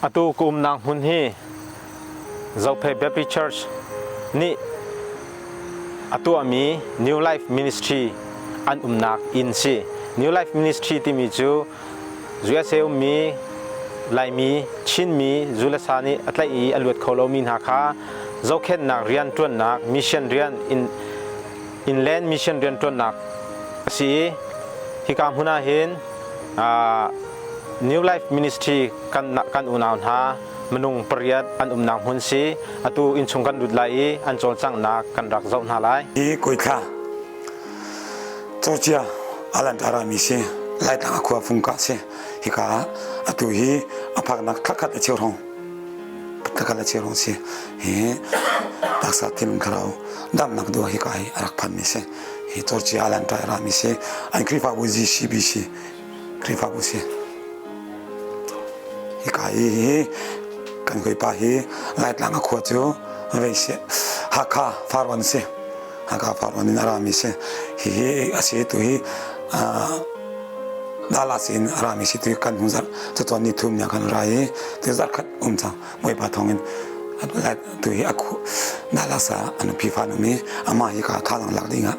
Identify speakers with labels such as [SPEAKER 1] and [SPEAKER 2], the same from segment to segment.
[SPEAKER 1] Atu ka umnak hmun hi Zophei Baptist Church nih a tuahmi New Life Ministry an umnak inn si. New Life Ministry timi cu USA ummi Laimi, Chinmi, zu le sa nih a tlaih i a luat kho lomi hna kha zohkhenhnak rian ṭuannak, mission rian, in, inland mission rian ṭuannak a si i hika hmun ah hin New Life Ministry kan kan unau hna minung pariat an umnak hmun si atu innchung kan lut lai i an cawlcanghnak kan rak zoh hna lai.
[SPEAKER 2] Hi Kuithla Georgia Alantara mi si Laitlang a khua fungka si hika atu hi a phaknak thlakhat a cheu hrawng thlakhat a cheu hrawng si hi taksa thinlung thlarau damnak dua hika hi a rak phan mi si hi Georgia Alantara mi si an Khrihfabu GCBC Khrihfabu si. Hika hi hi kan hawipa hi Laitlang a khua cu vei si. Hakha Farrawn si. Hakha Farrawn in a rami si. Hihi a si tu hi Dallas in a rami si tu kan hnu zarh cacawn ni thum nia kan ra i tu zarh khat um cang Bawipa thawng in tu hi a khu Dallas ah a nupi fa um i amah hi ka thazaang lak ding ah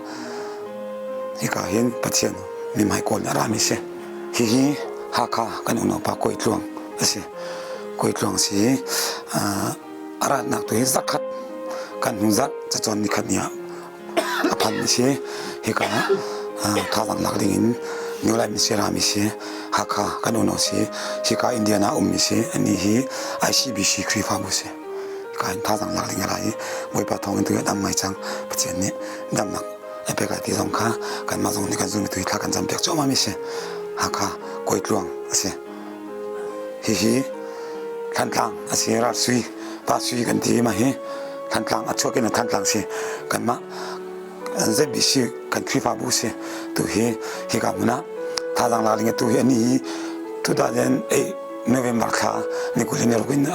[SPEAKER 2] Hika hin Pathian mithmai kawl a rami si. Hihi Hakha kan unaupa Kawi Tluang a si. Kawi Tluang si a ratnak tu hi zakhat kan hnu zarh cacawn nikhat ni ah a phan mi si. Hika thazaang lak ding in New Life Mission rami si. Hakha kan unau si. Hika Indiana ummi si. Ani hi ICBC Khrihfabu si. Hika hin thazaang lak ding a ra i Bawipa thawng in tu hi a dam ngai cang. Pathian nih damnak a pek lai ti zong kha kanmah zong nih kan zummi tu hi thla kan campiak cuahmah mi si. Hakha Kawitluang a si. Hihi Thantlang a si, Ralsui, Pa Sui kan ti mah hi Thantlang a chuak in Thantlang si. Kanmah ZBC kan Khrihfabu si. Tu hi hika hmun ah thazaang la ding tu hi ani hi 2008 November thla ni 20 ni ruk in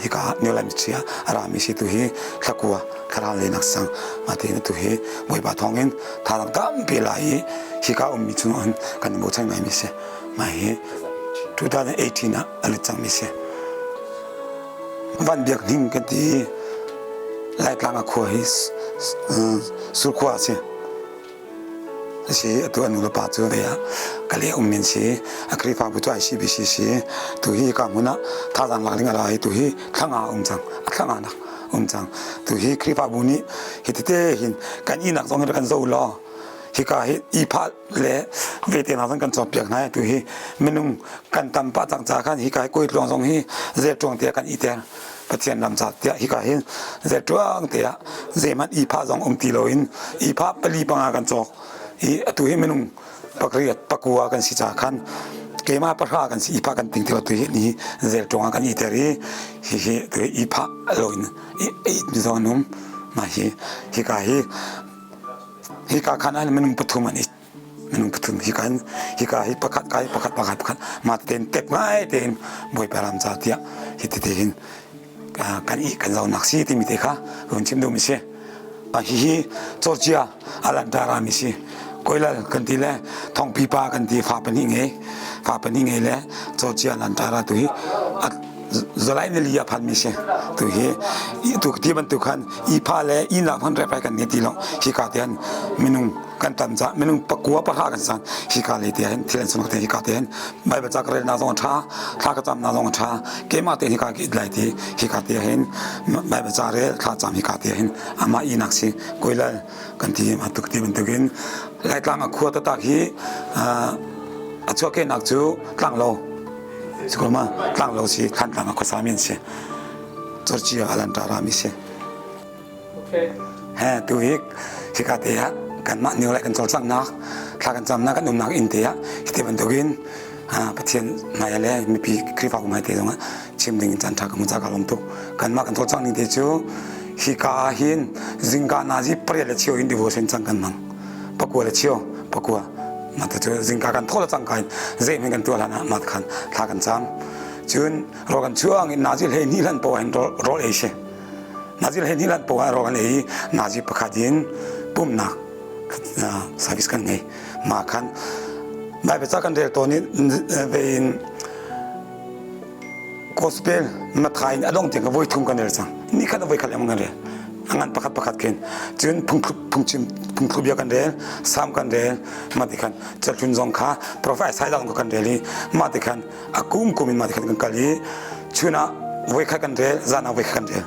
[SPEAKER 2] hika New Life Chia a rami si tu hi thlakua thlarau lenak sang mate na tu hi Bawipa thawngin thazaang tampi la i hika ummi chung an kan bochan ngaimi si mah hi 2018 ah a lut cangmi si van biak hning kan ti Laitlang a khua hi surkhua a si A si, atu an nulepa cu vei ah Kale ummi an si. A Khrihfabu cu ICBC si. Tu hi hika hmun ah thazaang lak ding a ra i tu hi thlanga um cang. A thlanga nak um cang. Tu hi Khrihfabu nih hi tete hin kan ihnak zong hi kan zo law hika hi ihphah le vete hna zong kan cawnpiak hna i tu hi minung kan tam pah cang ca khan hika hi kawitluang zong hi zelṭuang tiah kan iter. Pathian ram ca tiah hika hin zetuang tiah zeihmanh ihphah zong um ti loin ihphah pali panga kan cawk i atu hi minung pakriat pakua kan si ca khan keimah pahra kan si ihphah kan ting ti tu hi ni zeltuang ah kan i ter i hihi tu hi ihphah loin i mi zong an um mah hi hika hi hika khan ah minung pathum an i minung pathum hika hin hika hi pakhat ka hi pakhat pakhat pakhat mah tein tep ngai tein Bawipa ram ca tiah hi tete hin kan i kan zonak si timi te kha run chim duhmi si hihi Georgia Atlanta rami si koilal kan ti le thongpi pa kan ti fa pahnih ngei fa pahnih ngei le Georgia Atlanta ra tu hi July ni li a phanmi si tu hi tu ti bantuk khan i pha le i nak hman rep kan ni ti lo hi ka te han minung kan tam ca minung pakua pahra kan san hi ka le te hin thil an sung te hi ka te hin bible ca ka rel na zong tha thla ka cam na zong tha keimah te hi ka ki lai ti hi ka te hin bible ca rel thla cam hi ka te hin ama i nak si koilal kan ti ma tuk ti bantukin laitlang a khua tatak hi a chuahkehnak cu tlanglo Sikoma tlanglo si Thantlang a khuasa mi an si. Georgia Atlanta rami si.
[SPEAKER 1] Okay.
[SPEAKER 2] He tu hi hika te ah kanmah new lai kan cawlcanghnak thla kan camnak kan umnak inn te ah hiti bantukin Pathian hmai le mipi Khrihfabu hmai te zongah chim ding in caan ṭha ka hmu ca ka lawm tuk. Kanmah kan cawlcangh ning te cu hika ah hin zingka nazi pariat le cheu in devotion cang kan hmang. Pakua le cheu pakua mah cu zingka kan thawh le cangka in zeihmanh kan tuah hlan ah mah khan thla kan cam. Cun rawl kan chuang in nazi hlei hnih hlan poah in rawl ei si. Nazi hlei hnih hlan poah rawl kan ei i nazi pakhat in pumhnak service kan ngei. Mah khan Bible ca kan rel tawn i ve in Gospel Matthai in a dong tiang ka voi thum kan rel cang. Ni khat a voi khat lengmang kan rel. A ngan pakhat pakhat khin. Cun phungchim phungthlu bia kan rel, Salm kan rel, mah ti khan cahlun zong kha Prophet Isaiah zong kan rel i mah ti khan a kum kum in mah ti khan kan kal i chun ah voi khat kan rel, zan ah voi khat kan rel.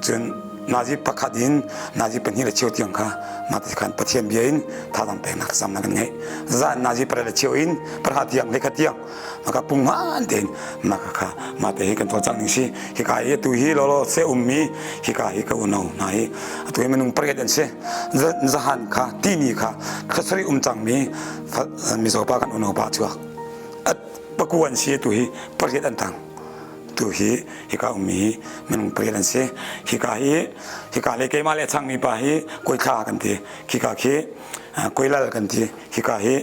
[SPEAKER 2] Cun nazi pakhat in nazi pahnih le cheu tiang kha mah ti khan Pathian bia in thazaang peknak zamnak kan ngeih. Zan nazi pariat le cheu in parha tiang hlei khat tiang maka pungman tein maka kha ma te hi kan cawlcangh ning si hika hi atu hi lolo se ummi hika hi ka unau hna hi atu hi minung pariat an si zahan kha tini kha khasari um cangmi mizo pa kan unau pa chuak at paku an si atu hi pariat an tang tu hi hika ummi hi minung pariat an si hika hi hika le keimah le changmi pa hi koithla kan ti khika khi koilal kan ti hika hi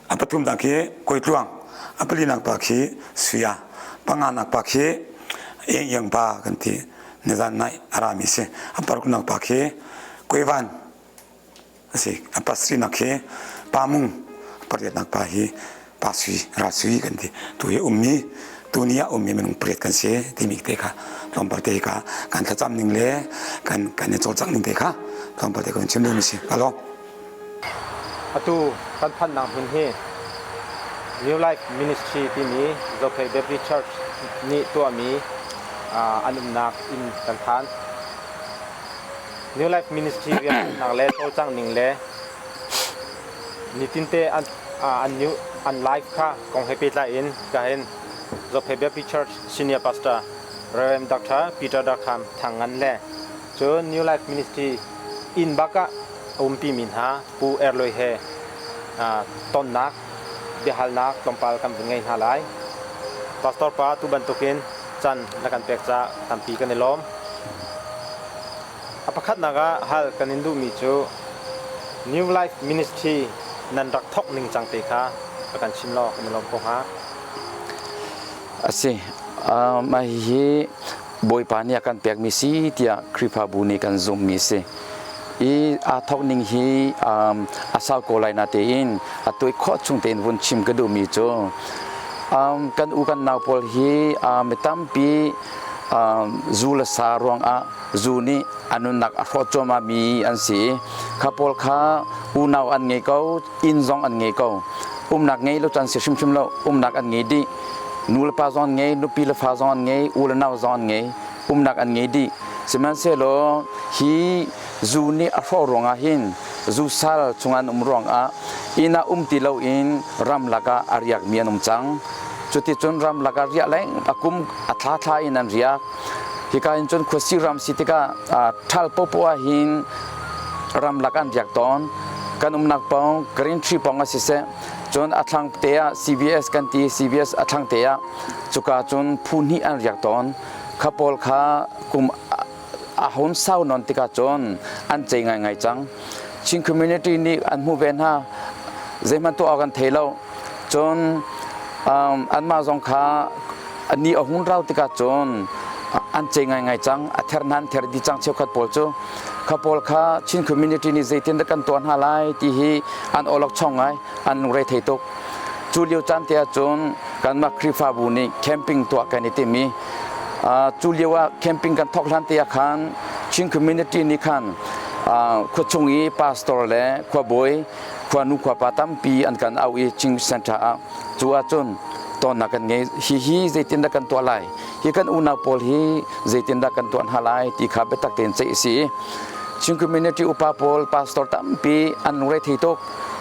[SPEAKER 2] A pathumnak khi Kawitluang, a palinak pa khi Suya, panganak pa khi Eng pa kan ti. Nizan nai a rami si. A paruknak pa khi Kuivan a si. A pasrinak khi Pa Mung, a pariatnak pa hi Pa Sui, Ra Sui kan ti. Tu hi ummi tuni ah ummi minung pariat kan si timi te kha tlawmpal te kha kan thlacam ning le kan kan i cawlcangh ning te kha tlawmpal te kan chim duhmi si. Ka
[SPEAKER 1] Atu kan phanhnak hmun hi New Life Ministry timi Zophei Baptist Church nih tuahmi an umnak inn kan phan. New Life Ministry rianṭuannak le cawlcangh ning le nitinte an an new an life kha kong he pehtlai in kahin Zophei Baptist Church Senior Pastor Rev. Dr. Peter Darkham Thang Ngan le Cun New Life Ministry inn bak ah a umpimi hna Pu Er Luai he tonnak biahalnak tlawmpal kan vun ngei hna lai. Pastor pa tu bantukin can na kan pek caah tampi kan i lawm. A pakhatnak ah hal kan in duhmi cu New Life Ministry nan rak thawk ning cang te kha ka kan chim law kan i lawm ko hnga.
[SPEAKER 3] A si. Mah hihi Bawipa nih a kan pekmi si tiah Khrihfabu nih kan zumhmi si. I aa thawk ning hi a sau ko lai natein a tuai khawh chung tein vun chim ka duhmi cu kan u kan nau pawl hi mi tampi zu le sa ruangah zu nih a nunnak a hrawh cuahmah mi an si i kha pawl kha unau an ngei ko inn zong an ngei ko umnak ngei lo cu an si hrimhrim lo umnak an ngei dih nu le pa zong an ngei nupi le fa zong an ngei u le nau zong an ngei umnak an ngei dih sihmanhsehlaw hi zu nih a hrawh ruangah hin zu sal chung an um ruangah inn ah um ti loin ramlak ah a riakmi an um cang cuticun ramlak ah riah leng a kum a thla thla in an riak hika hin cun khuasi ram si tikah ṭhal popo ah hin ramlak an riak tawn kan umnak pawng green tree pawng ah siseh Cun a thlang te ah CBS kan ti CBS a thlang te ah cuka cun phu hnih an riak tawn. Kha pawl kha kum a hun sau non tikah cun an cei ngaingai cang. Chin community nih an hmuh ve hna. Zeihmanh tuah awk an thei lo. Cun anmah zong kha ni a hun rau tikah cun an cei ngaingai cang. A ther hna an ther dih cang cheukhat pawl cu. Kha pawl kha Chin community nih zeitin dah kan tuah hna lai ti hi an awlokchong ngai, an lungre thei tuk. Cu lio caan te ahcun kanmah Khrihfabu nih camping tuah kan i tim i cu lio ah camping kan thawk hlan te ah khan Chin community nih khan khuachung i pastor le khuabawi khuanu khuapa tampi an kan auh i Chin Center ah cu ahcun tonnak kan ngei hihi zeitindah kan tuah lai hi kan unau pawl hi zeitindah kan tuah hna lai ti kha biatak tein ceih a si i Chin community upa pawl pastor tampi an lungre thei tuk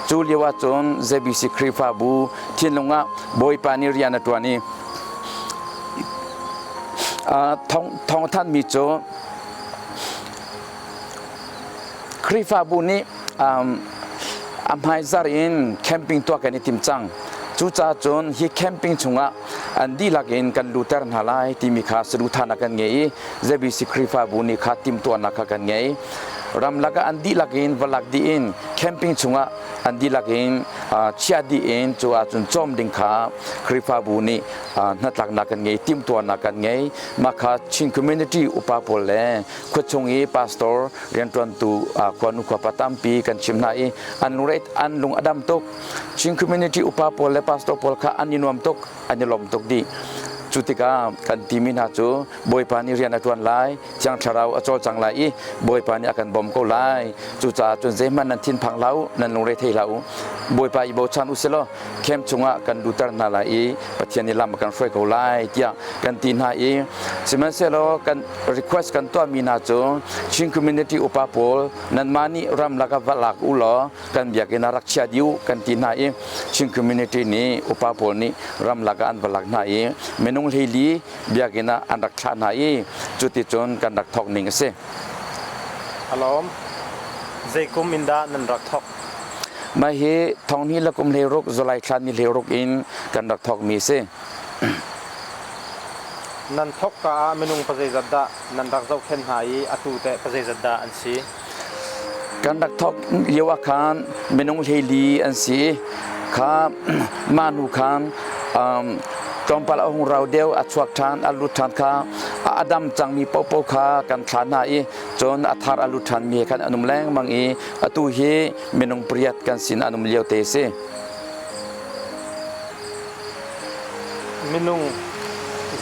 [SPEAKER 3] cu lio ahcun ZBC Khrihfabu thinlung ah Bawipa nih rian a ṭuan i thawng thanmi cu Khrihfabu nih a hmaizar in camping tuah kan i tim cang. Cucaah cun hi camping chungah an dihlak in kan luter hna lai timi kha saduhthahnak kan ngei i ZBC Khrihfabu nih kha timhtuahnak kha kan ngei. Ramlak ah an dihlak in va lak dih in camping chungah an dihlak in chiah dih in cu ahcun cawm ding kha Khrihfabu nih hnatlaknak kan ngei, timhtuahnak kan ngei. Mah kha Chin community upa pawl le khuachung i pastor rianṭuantu khuanu khuapa tampi kan chim hna i an lungre an lung a dam tuk. Chin community upa pawl le pastor pawl kha an i nuam tuk, an i lawm tuk dih. Cu tikah kan timi hna cu Bawipa nih rian a ṭuan lai, Thiang Thlarau a cawlcang lai i Bawipa nih a kan bawmh ko lai. Cucaah cun zeihmanh nan thinphang hlah u, nan lungre thei hlah u. Bawipa i bochan u sih law camp chungah kan luter hna lai i Pathian nih lam a kan hruai ko lai tiah kan ti hna i sihmanhsehlaw kan request kan tuahmi hna cu Chin community upa pawl nanmah nih ramlak ah va lak u law kan biakinn ah rak chia dih u kan ti hna i Chin community nih upa pawl nih ramlak ah an va lak hna i minung 14 biakinn ah an rak thlah hna i cuticun kan rak thawk ning a si.
[SPEAKER 1] Alawm, zei kum in dah nan rak thawk?
[SPEAKER 3] Mah hi thonghnih le kum 16 July thla ni 16 in kan rak thawkmi a si.
[SPEAKER 1] Nan thawk ka ah minung pazeizat dah nan rak zohkhenh hna i atu teh pazeizat dah an si?
[SPEAKER 3] Kan rak thawk lio ah khan minung 14 an si. Kha mah hnu khan tlawmpal a hung rau deuh, a chuak ṭhan, a lut ṭhan kha a dam cangmi paohpaoh kha kan thlah hna i cun a thar a lut ṭhanmi he khan an um lengmang i atu hi minung pariat kan sin an um lio te si.
[SPEAKER 1] Minung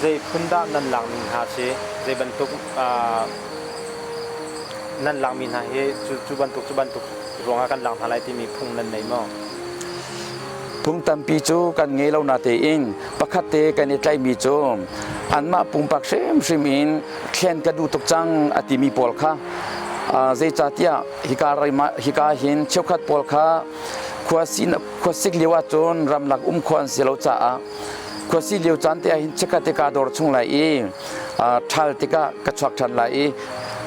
[SPEAKER 1] zei phun dah nan lakning hna si? Zei bantuk nan lakmi hna hi cu bantuk cu bantuk ruangah kan lak hna lai timi phung nan nei maw?
[SPEAKER 3] Phung tampi cu kan ngei lo natein pakhat te kan i tlaihmi cu anmah pumpak hrimhrim in thlen ka duh tuk cang a timi pawl kha zeicahtiah hika hika hin cheukhat pawl kha khuasik lio ahcun ramlak um khawh an si lo caah khuasih lio caan te ahhin chikkhat te kaa dor chung lai i ṭhal tikah ka chuak ṭhan lai i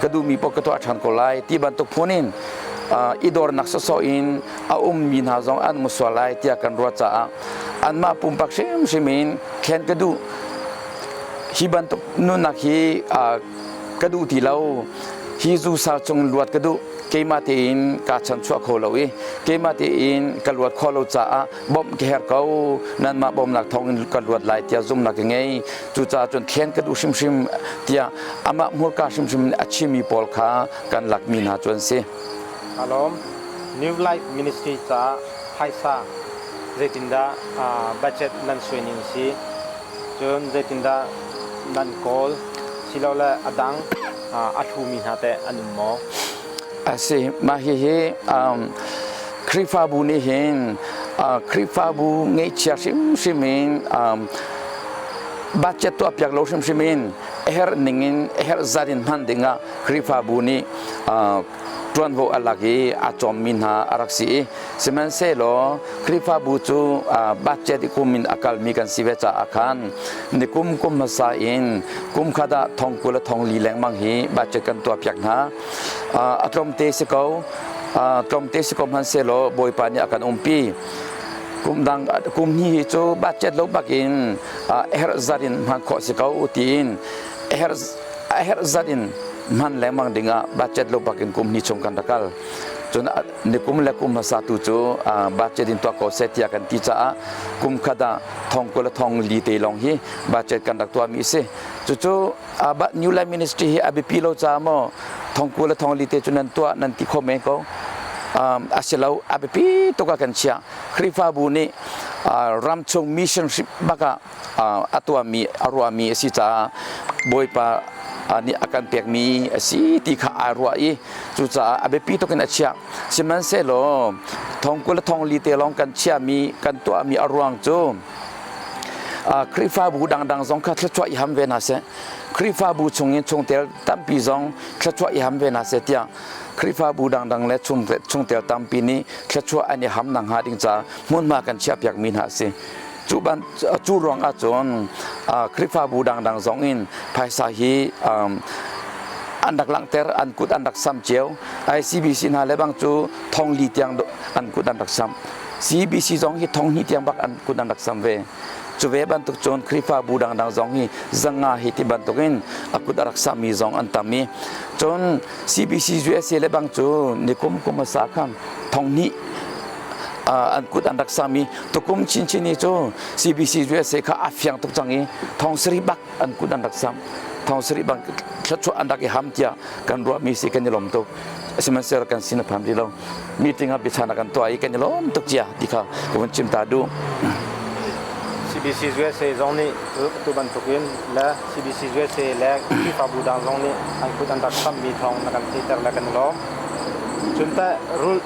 [SPEAKER 3] ka duhmi paoh ka tuah ṭhan ko lai ti bantuk phun in i dornak sawsawh in a ummi hna zong an um sual lai tiah kan ruah caah anmah pumpak hrimhrim in thlen ka duh hi bantuk nunnak hi ka duh ti lo hi zusal chung luat ka duh keimah tein kaa chanchuah kho lo i keimah tein ka luat khawh lo caah bawmh ka herh ko nanmah bawmnak thawng in ka luat lai tiah zumhnak ka ngei cucaah cun thlen ka duh hrimhrim tiah amah hmurka hrimhrim in a chimmi pawl kha kan lakmi hna cu an si.
[SPEAKER 1] Alawm New Life Ministry caah phaisa zeitindah budget nan suai ning si cun zeitindah nan kawl silole a dang a hlumi hna teh an um maw?
[SPEAKER 3] A si mah hihi Khrihfabu nih hin Khrihfabu ngeihchia hrimhrim in budget tuahpiak lo hrimhrim in a herh ning in a herh zat in hman dingah Khrihfabu nih ṭuanvo a lak i a cawmmi hna a rak si i sihmanhsehlaw Khrihfabu cu budget i kum in a kalmi kan si ve caah khan nikum kum hmasa in kum khat ah thong 20 le thong li lengmang hi budget kan tuahpiak hna. A tlawmte si ko tlawmte si ko hmanhsehlaw Bawipa nih a kan umpi. Kum dang kum hnih hi cu budget lo bakin herh zat in hman khawh si ko tiin a herh zat in hman lengmang dingah budget lo bakin kum hnih chung kan rak kal. Cun nikum le kum hmasa tu cu budget in tuah ko seh tiah kan ti caah kum khat ah thong 20 le thong li te lawng hi budget kan rak tuahmi a si. Cucu New Life Ministry hi a biapi lo caah maw thong 20 le thong li te cu nan tuah nan ti kho men ko. A si lo, a biapi tuk ah kan chiah. Khrihfabu nih ramchung mission trip bak ah a tuahmi a ruahmi a si caah Bawipa nih a kan pekmi a si ti kha aa ruah i cucaah a biapi tuk in a chiah. Sihmanhsehlaw thong 20 le thong li te lawng kan chiahmi kan tuahmi a ruang cu Khrihfabu dangdang zong kha thluachuah i ham ve hna seh. Khrihfabu chungin chungtel tampi zong thluachuah i ham ve hna seh tiah Khrihfabu dangdang le chungtel tampi nih thluachuah an i ham nakhnga ding caah hmunhma kan chiahpiakmi hna a si. Cu ban cu ruang ahcun Khrihfabu dangdang zong in phaisa hi an rak langhter an kut an rak sam cio. ICBC hna le bang cu thong li tiang an kut an rak sam. CBC zong hi thong hnih tiang bak an kut an rak sam ve. Cu ve bantuk cun Khrihfabu dangdang zong hi zanga hi ti bantukin a kut a rak sammi zong an tam i cun CBC USA le bang cu nikum kum hmasa khan thong hnih an kut an rak sam i tukum chinchin hi cu CBC USA kha a fiang tuk cang i thong sarih bak an kut an rak sam thong sarih bang thluachuah an rak i ham tiah kan ruahmi si kan i lawm tuk sihmanhsehlaw kan sin a phan rih lo meeting ah biachahnak kan tuah i kan i lawm tuk cia ti kha ka vun chim ta duh.
[SPEAKER 1] CBC USA zong nih tu bantukin le CBC USA le Khrihfabu dang zong nih an kut an rak sammi thawng na kan theihter le kan i lawm. Cun teh rule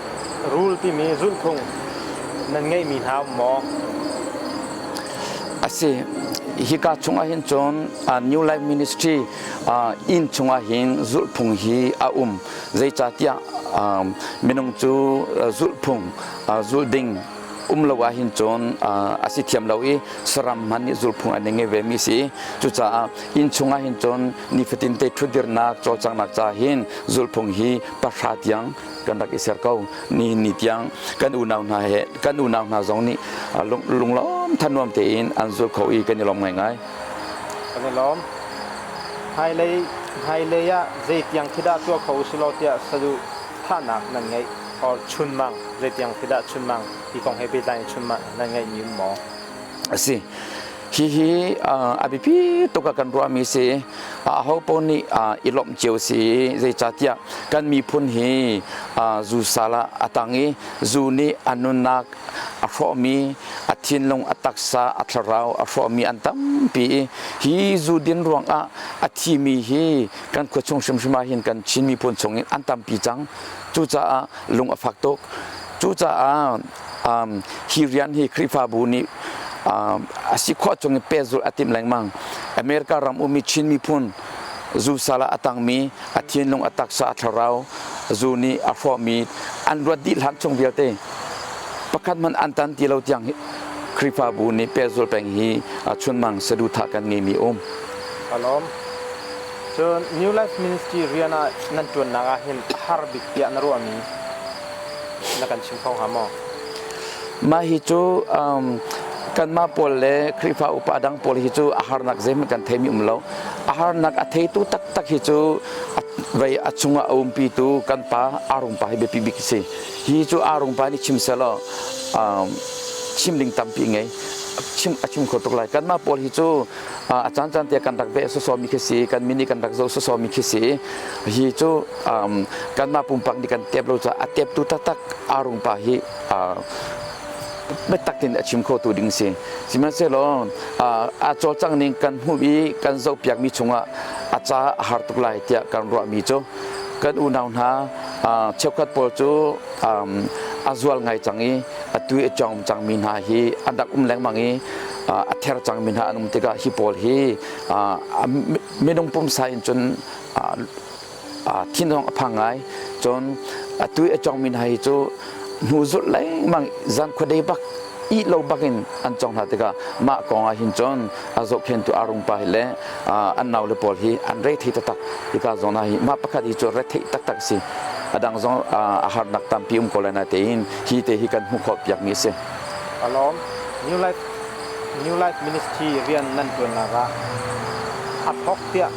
[SPEAKER 1] rule timi zulhphung nan ngeihmi hna um maw?
[SPEAKER 3] A si. Hika chungah hin cun New Life Ministry inn chungah hin zulhphung hi a um. Zeicahtiah minung cu zulhphung zulh ding um lo ahhin cun a si thiam lo i saram hmanh nih zulhphung an ngei ve mi si. Cucaah inn chungah hin cun nifatin te ṭhutdirnak cawlcanghnak ca hin zulhphung hi 3 tiang kan rak i ser ko. Nihin ni tiang kan unau hna he kan unau hna zong nih lunglawm thanuam tein an zul kho i kan i lawm ngaingai.
[SPEAKER 1] Kan i lawm. Hmailei hmailei ah zeitiang khi dah tuah kho usilaw tiah saduh thahnak nan ngeih or chunmang zeitiang khi dah chunmang ti kong he pehtlai in chunmang nan ngeihmi um maw?
[SPEAKER 3] A si. Hihi a biapi tuk ah kan ruahmi si. Aho paoh nih i lawmh cio si. Zeicahtiah kan miphun hi zu sal ah a tang i zu nih a nunnak a hrawhmi, a thinlung, a taksa, a thlarau a hrawhmi an tampi i hi zu din ruangah a thimi hi kan khua chung hrimhrim ah hin kan Chin miphun chungin an tampi cang. Cucaah lung a fak tuk. Cucaah hi rian hi Khrihfabu nih a si khawh chung in pehzulh a timh lengmang. America ram ummi Chin miphun zu sal ah a tangmi, a thinlung, a taksa, a thlarau zu nih a hrawhmi an ruat dih hlan chung vialte pakhat hmanh an tan ti lo tiang Khrihfabu nih pehzulh peng hi chunmang saduhthah kan ngeimi um.
[SPEAKER 1] Ka lawm. Cun New Life Ministry rian ah nan ṭuannak ah hin a har bik tiah na ruahmi na kan chim kho hnga maw?
[SPEAKER 3] Mah hi cu kanmah pawl le Khrihfa upa dang pawl hi cu a harnak zeihmanh kan theimi um lo. A harnak a theitu taktak hi cu vei a chungah a umpitu kan pa Arung pa hi biapi bik si. Hi cu Arung pa nih chim selaw chim ding tampi ngei. Chim a chim kho tuk lai. Kanmah pawl hi cu a caan te kan rak veh sawsawmi khi si kan min i kan rak zoh sawsawmi khi si hi cu kanmah pumpak nih kan tep lo caah a teptu taktak Arung pa hi biatak in a chim kho tu ding si sihmanhsehlaw a cawlcang ning kan hmuh i kan zohpiakmi chungah a ca a har tuk lai tiah kan ruahmi cu kan unau hna cheukhat pawl cu a zual ngai cang i atu i a cawng cangmi hna hi an rak um lengmang i a ther cangmi hna an um tikah hi pawl hi minung pumsa in cun thinhong a phang ngai. Cun atu i a cawngmi hna hi cu hnu zulh lengmang zan khuadei bak ih lo bak in an cawng hna tikah mah kong ah hin cun a zohkhentu Arung pa hi le an naule pawl hi an rethei taktak. Hika zawn ah hi mah pakhat hi cu rethei taktak si. A dang zong a harnak tampi um ko lai na tein hi te hi kan hmuh khawh piakmi a si.
[SPEAKER 1] Alawm New Life New Life Ministry rian nan ṭuannak ah a thawk tiah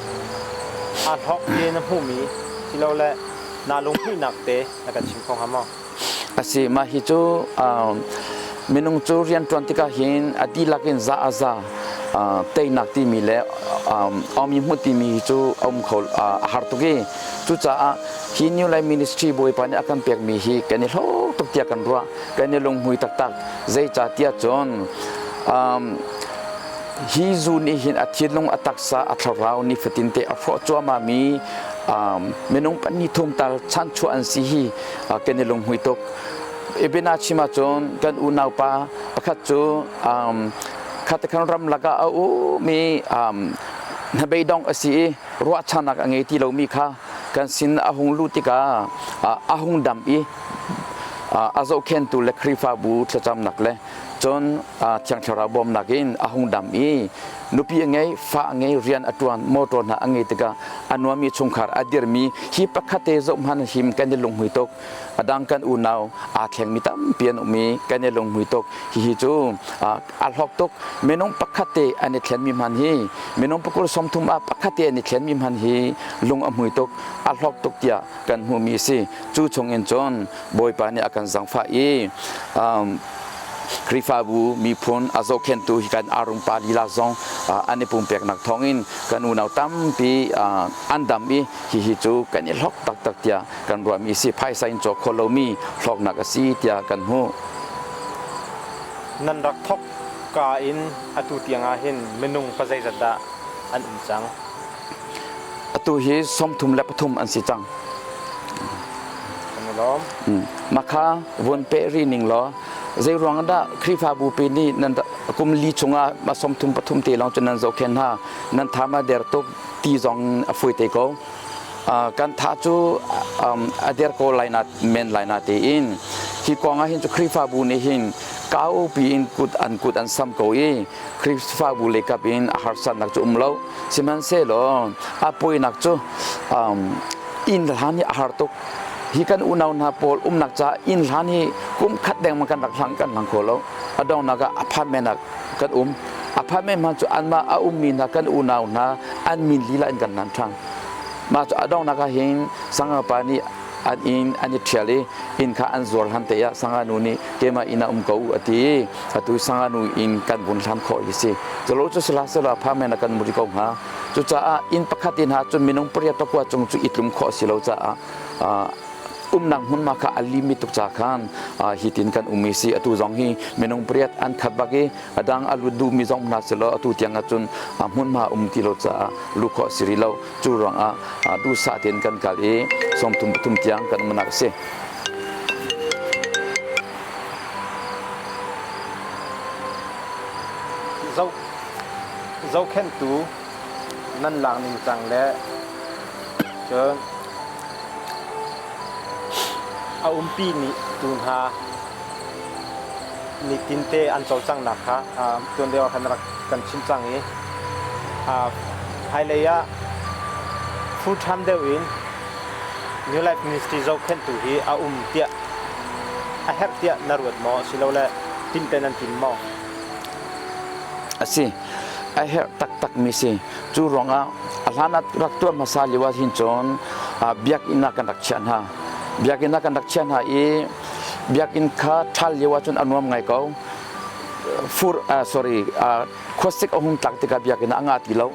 [SPEAKER 1] aa hlawk ti na hmuhmi silole naa lunghmuihnak te na kan chim kho hnga maw?
[SPEAKER 3] A si, mah hi cu minung cu rianṭuan tikah hin a dihlak in za a za teinak timi le awmi hmuh timi hi cu a um kho a har tuk i cucaah hi New Life Ministry Bawipa nih a kan pekmi hi kan i hlawk tuk tiah kan ruah, kan i lunghmui taktak. Zeicahtiah cun hi zu nih hin a thinlung, a taksa, a thlarau nifatin te a hrawh cuahmahmi minung pahnih thum tal chanchuah an si hi kan i lunghmui tuk. Ibina chim ahcun kan unau pa pakhat cu khatakhan ram lakah a um i hnabeidong a si i ruahchannak a ngei ti lomi kha kan sin a hung luh tikah a hung dam i a zohkhentu le Khrihfabu thlacamnak le cun Thiang Thlarau bawmnak in a hung dam i nupi a ngei, fa a ngei, rian a ṭuan, motor hna a ngei tikah a nuami chungkhar a dirmi hi pakhat te zoh hmanh him kan i lunghmui tuk. A dang kan unau aa thlengmi tampi an um i kan i lunghmui tuk. Hihi cu a hlawk tuk. Minung pakhat te an i thlenmi hman hi minung pakul 30 ah pakhat te an i thlenmi hman hi lung a hmui tuk, a hlawk tuk tiah kan hmuhmi a si. Cu chung in cun Bawipa nih a kan zaangfah i Khrihfabu miphun a zohkhenhtu hi kan Arung pa lila zong an i pumpeknak thawngin kan unau tampi an dam i hihi cu kan i hlawk taktak tiah kan ruahmi a si. Phaisa in cawk khawh lomi hlawknak a si tiah kan hmuh.
[SPEAKER 1] Nan rak thawk. Cuka in atu tiang ah hin minung pazeizat dah an um cang?
[SPEAKER 3] Atu hi 33 an si cang.
[SPEAKER 1] Kan i lawm.
[SPEAKER 3] Makha vun peh rih ning law zei ruang dah Khrihfabu pi nih nan kum li chungah ma 33 te lawng cu nan zohkhenh hna, nan tha ma der tuk ti zong a fawi te ko. Kan tha cu a der ko lai na men lai na tein hi kong ah hin cu Khrihfabu nih hin kau piin kut an kut an sam ko i Khrihfabu lei kap in a harsatnak cu um lo. Sihmanhsehlaw a poinak cu inn hlan hi a har tuk. Hi kan unau hna pawl umnak caah inn hlan hi kum khat dengmang kan rak hlang kan hlang kho lo. A donghnak ah apartment ah kan um. Apartment hmanh cu anmah a ummi hna kan unau hna an min lila in kan hlan ṭhan. Mah cu a donghnak ah hin sangapa nih an inn an i ṭhial i inn kha an zuar hlan te ah sanga nu nih keimah inn ah um ko u a ti i atu sanga nu inn kan vun hlan khawh hi si. Culo cu sila sila apartment ah kan muri ko hnga. Cucaah inn pakhat in ha cun minung pariat pakua cung cu i tlum khawh si lo caah umnak hmunhma kha a limit tuk ca khan hi tin kan um i si. Atu zong hi minung pariat an khat bak i a dang a lut duhmi zong hna selaw atu tiang ahcun hmunhma um ti lo caah luh khawh si rih lo. Cu ruangah duhsah tein kan kal i 33 tiang kan umnak a si.
[SPEAKER 1] Zohkhenhtu nan lak ningcang le cun a umpi nih tu hna nitinte an cawlcanghnak kha tuan deuh ah khan rak kan chim cang i hmailei ah full time deuh in New Life Ministry zohkhenhtu hi a um tiah a herh tiah na ruat maw asilole timte nan tim maw?
[SPEAKER 3] A si. A herh taktakmi si. Cu ruangah a hlan ah rak tuah hmasa lio ah hin cun biakinn ah kan rak chiah hna. Biakinn ah kan rak chiah hna i biakinn kha ṭhal lio ahcun a nuam ngai ko. Fur sorry khuasik a hung tlak tikah biakinn ah a ngah ti lo.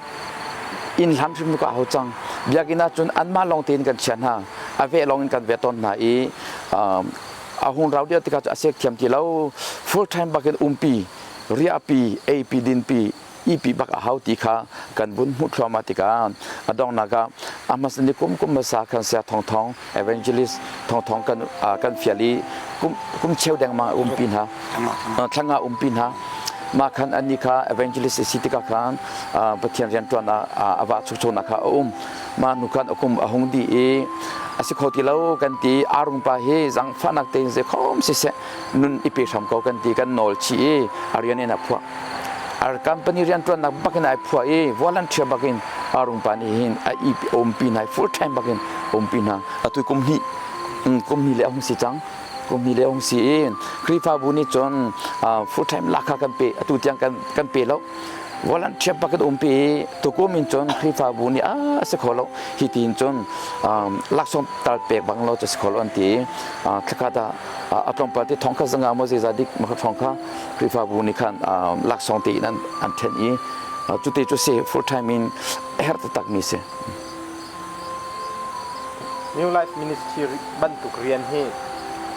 [SPEAKER 3] Inn hlan hrim ka hau cang. Biakinn ah cun anmah lawng tein kan chiah hna. A veh lawng in kan veh tawn hna i a hung rau deuh tikah cu a sek thiam ti lo. Full time bakin umpi, riahpi, eipi, dinpi, ipi bak a hau ti kha kan vun hmuh thluahmah tikah a donghnak ah a hmasa ni kum kum hmasa khan sia thong thong evangelist thong thong kan kan fial i kum kum cheu dengmang umpi hna thlanga umpi hna mah khan anni kha evangelist si tikah khan Pathian rianṭuan ah a vah chukchoknak kha a um. Mah hnu khan a kum a hung dih i a si kho ti lo kan ti. Arung pa hi zaangfahnak tein zeikhom siseh nun i pe hram ko kan ti, kan nawl chih i a rian in a phuah. Ar company rianṭuannak bakin ai phuah i volunteer bakin arung pa nih hin a i umpi hna, full time bakin umpi hna. Atu kum hnih kum hnih le a hung si cang. Kum hnih le a hung si i Khrihfabu nih cun full time lak kha kan pe, atu tiang kan kan pe lo. Volunteer bak in umpi i tukum in cun Khrihfabu nih a si kho lo, hi tiin cun laksawng tal pek bang lo cu si kho lo an ti i thlakhat ah a tlawmpal te thong kha zanga maw zeizah dik ma thong kha Khrihfabu nih khan laksawng tein an an ṭhen i cuti cu si, full time in a herh taktak mi si.
[SPEAKER 1] New Life Ministry bantuk rian hi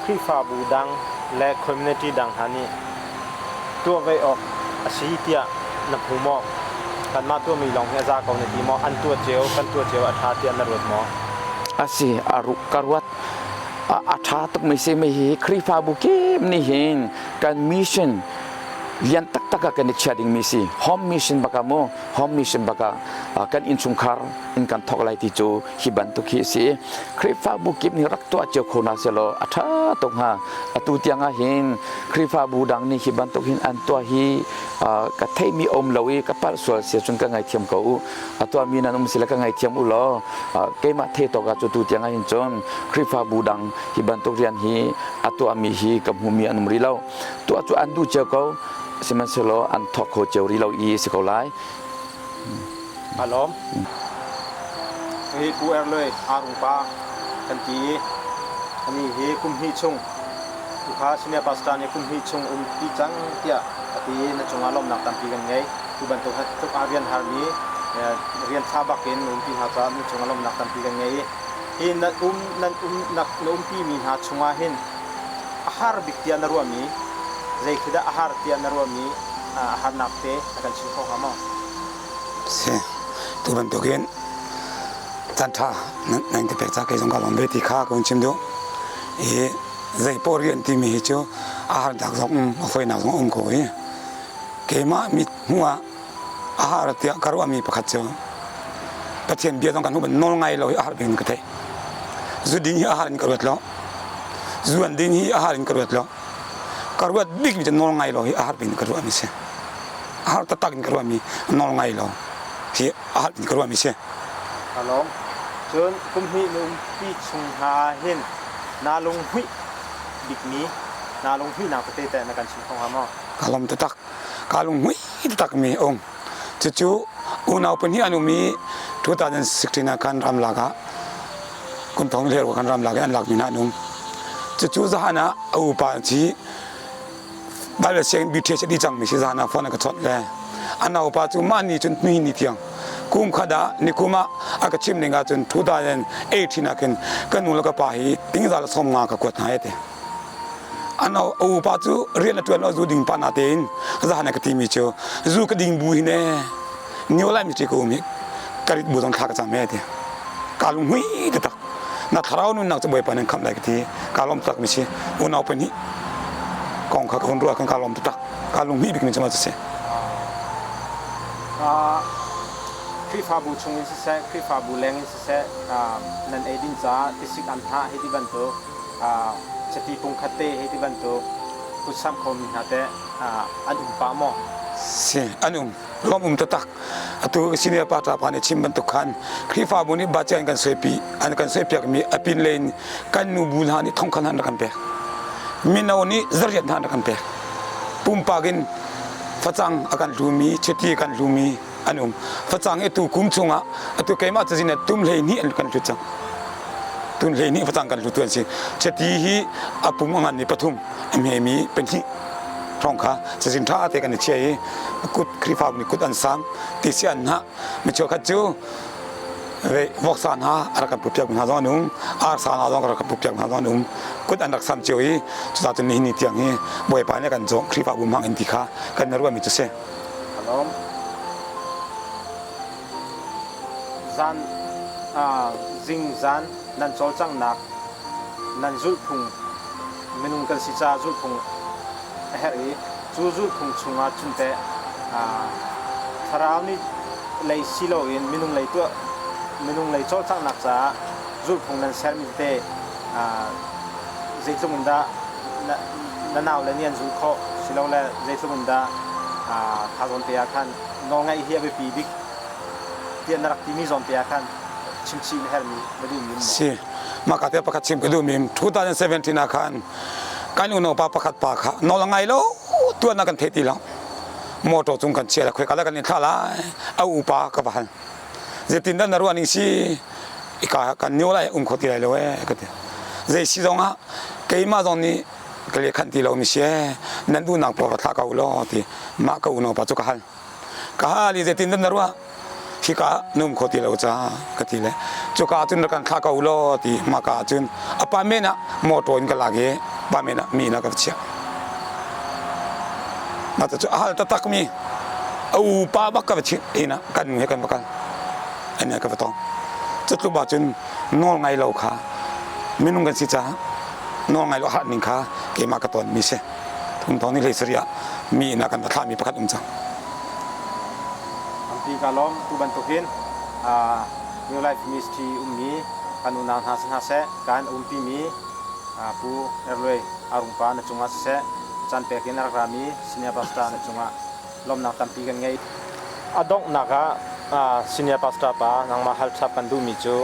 [SPEAKER 1] Khrihfabu dang le community dang hna nih tuah ve awk a si tiah na hmu maw? Kanmah tuahmi lawng hi a za ko na ti maw? An tuah cio, kan tuah cio a ṭha tiah na ruat maw?
[SPEAKER 3] A si, ka ruat. A ṭha tukmi si mi hi Khrihfabu kip nih hin kan mission lian taktak ah kan i chia dingmi si. Home mission bak ah mu, home mission bak ah kan innchungkhar in kan thawk lai ti cu hi bantuk hi a si. Khrihfabu kip nih rak tuah cio kho hna sehlaw a ṭha tuk hnga. Atu tiang ah hin Khrihfabu dang nih hi bantuk hin an tuah hi ka theihmi a um lo i ka palh sual si ahcun ka ngaithiam ko u. A tuahmi nan um si le ka ngaithiam u law keimah thei tawk ah cu tu tiang ah hin cun Khrihfabu dang hi bantuk rian hi a tuahmi hi ka hmumi an um rih lo. Tuah cu an duh cio ko, sihmanhsehlaw an thawk kho cio rih lo i si ko lai.
[SPEAKER 1] A lawm. Hi Pu Er Luai Arung pa kan ti i ani hi kum hnih chung tukha senior pastor nih kum hnih chung um ti cang tiah a ti i na cungah lawmhnak tampi kan ngei. Tu bantuk tluk ah rian harmi rian ṭha bak in umpi hna caah na cungah lawmhnak tampi kan ngei i hi na um nan um na umpi mi hna chungah hin a har bik tiah na ruahmi zei khi dah a har tiah na ruahmi? a harnak te na kan chim kho hnga maw?
[SPEAKER 2] Si, tu bantukin caan ṭha nan ka pek ca kei zong ka lawm ve ti kha ka hun chim duh. I zei paoh rian timi hi cu a harnak zong um, a fawinak zong um ko i keimah mit hmuh ah a har tiah ka ruahmi pakhat cu Pathian bia zong kan hmuh nawl ngai lo hi a har bik in ka theih. Zu ding hi a har in ka ruat lo. Zu an ding hi a har in ka ruat lo. Ka ruat bikmi cu nawl ngai lo hi a har bik in ka ruahmi si. A har taktak in ka ruahmi nawl ngai lo hi a har in ka ruahmi si.
[SPEAKER 1] Ka lawm. Cun kum hnih na umpi chung hna hin naa lunghmuih bikmi naa lunghmuihnak tete teh na kan chim kho hnga maw?
[SPEAKER 2] Ka lawm taktak. Kaa lunghmuih taktakmi a um. Cucu unau pahnih an um i 2016 ah khan ramlak ah kum thong le kan ramlak i an lakmi hna an um. Cucu zahan ah a upa ci Bible sianginn BTH a dih cangmi si zahan ah phone a ka chawnh le a naupa cu mah ni cun hnuhi ni tiang kum khat ah nikum ah a ka chim ning ahcun 2018 ah khin ka nu le ka pa hi tingza le 50 ka kuat hna te. A upa cu rian a ṭuan lo zu ding pa na tein zahan a ka timi cu zu ka ding bu hi ne nio lai mi ka um hi ka rit bu zong thla ka cam he ti ka lung hui taktak na thlarau nunnak cu Bawipa nan khamh lai ka ti ka lawm tak mi si unau pahnih kong kha ka hun ruah kan ka lawm taktak ka lung hnih bik mi cu ma cu si.
[SPEAKER 1] Khrihfabu chung in siseh Khrihfabu leng in siseh nan eidin caah tisik an thah hei ti bantuk chiti pungkhat te hei ti bantuk kutsamh khomi hna teh an um pah maw?
[SPEAKER 2] Si, an um. Lawm um taktak. Atu senior pa pa nih chim bantuk khan Khrihfabu nih budget an kan suaipi an kan suaipiakmi a pin lei in kan nu bu hna nih thongkhan an rak kan pek. Mino nih zariat hna an rak kan pek. Pumpak in facang a kan hlumi, chiti a kan hlumi an um. Facang hi tu kum chungah atu keimah cazin ah tum 12 an kan hlut cang. Tum 12 facang kan hlutu an si. Chiti hi a pum a ngan mi pathum, a hmemi pahnih hrawng kha cazin ṭha te kan i chia i kut Khrihfabu nih kut an sang ti si an hna. Mi cheukhat cu voksa hna a rak kan putpiak hna zong an um, arsa hna zong a rak kan putpiak hna zong an um. Kut an rak sam cio i cucaah cun nihin ni tiang hi Bawipa nih a kan cawh Khrihfabu hmang in ti kha kan ruahmi cu si.
[SPEAKER 1] Alawm. Zan zingzan nan cawlcanghnak nan zulhphung minung kan si caah zulhphung a herh i cu zulhphung chungah cun teh thlarau nih lei si loin minung lei tuah minung lei cawlcanghnak caah zulhphung nan sermi tete zeitluk in dah na naule nih an zulh khawh silole zeitluk in dah kha zawn te ah khan nawlngaih hi a biapi bik tiah na rak timi zawn te ah khan chimchih na herhmi na duhmi um maw?
[SPEAKER 2] Si, mah ka te pakhat chim ka duhmi 2017 ah khan kan unaupa pakhat pa kha nawl a ngai lo tuan ah kan theih ti lo motor cung kan chia la khoi kala kan in thlah lai a upa ka va hal zeitin dah na ruah ning si ika kan nio lai um kho ti lai lo ee ka ti zei si zong ah keimah zong nih ka le khan ti lo mi si ee nan duhnak paoh va thlah ko law ti mah ka unau pa cu ka hal ka hal i zeitin dah na ruah hika na um kho ti lo ca ka ti le cuka cun rak kan thlah ko law ti mah ka cun a pa men ah motor in ka lak i pa men ah mi na ka chiah mah cu a hal taktak mi a upa bak ka va chimh inn ah kan nu he kan va kal an ka va tong cutluk ah cun nawl ngai lo kha minung kan si caah nawl ngai lo har ning kha keimah ka ton mi si thum thong ni hlei sarih ah mi inn ah kan va thlah mi pakhat um cang
[SPEAKER 1] Tampi ka lawm tu bantukin New Life Ministry ummi kan unau hna si hna seh kan umpi mi Pu Erluai Arungpa na cungah siseh caan pek in a rak rami Senior Pastor na cungah lawmnak tampi kan ngei. A donghnak ah Senior Pastor pa nangmah hal chap kan duhmi cu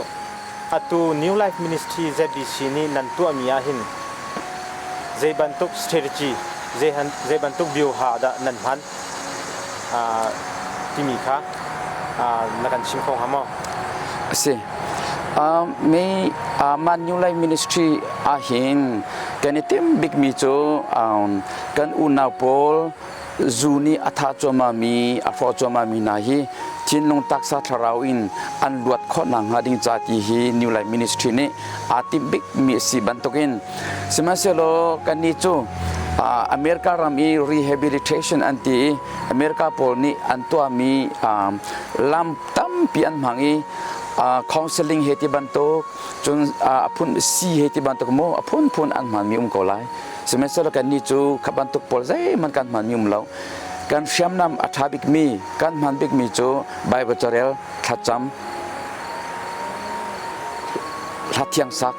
[SPEAKER 1] atu New Life Ministry ZBC nih nan tuahmi ah hin zei bantuk strategy zei bantuk view-ha dah nan hman timi kha na kan chim kho hnga maw?
[SPEAKER 3] A si. Mi Man New Life Ministry ahhin kan i timh bikmi cu kan unau pawl zu nih a thah cuahmahmi a hrawh cuahmahmi hna hi thinlung taksa thlarau in an luat khawh nakhnga ding ca ti hi New Life Ministry nih aa timh bikmi a si bantukin sihmanhsehlaw kannih cu America ram i rehabilitation an ti i America pawl nih an tuahmi lam tampi an hmang i counseling he ti bantuk cun a phun si he ti bantuk mu a phunphun an hmanmi um ko lai. Sihmanhsehlaw kannih cu kha bantuk pawl zeihmanh kan hmanmi um lo. Kan hriamnam a ṭha bikmi kan hman bikmi cu Bible carel, thlacam, hla thiang sak,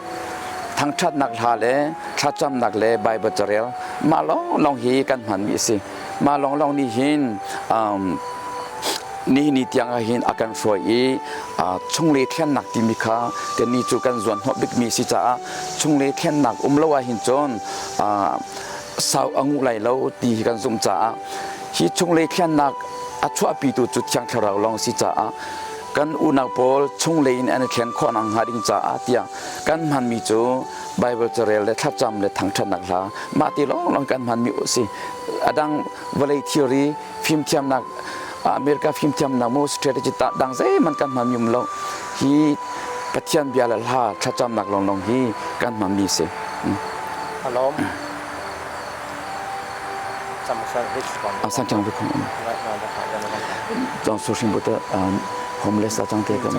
[SPEAKER 3] thangṭhatnak hla le thlacamnak le Bible carel mah lawnglawng hi kan hmanmi a si. Mah lawnglawng nih hin nihin ni tiang ah hin a kan hruai i chunglei thlennak timi kha kannih cu kan zuan hnawh bikmi si caah chunglei thlennak um lo ah hin cun sau a nguh lai lo ti hi kan zumh caah hi chunglei thlennak a chuahpitu cu Thiang Thlarau lawng si caah kan unau pawl chunglei in an i thlen khawh nak hnga ding caah tiah kan hmanmi cu Bible carel le thlacam le thangṭhatnak hla mah ti lawnglawng kan hmanmi a si. A dang vawlei thilri fimthiamnak America fimthiamnak mu strategy dang zeihmanh kan hmanmi um lo. Hi Pathian bia le hla thlacamnak lawnglawng hi kan hmanmi si.
[SPEAKER 1] Alawm.
[SPEAKER 3] San chang bi khong jong su hrim bu te homeless la chang te ka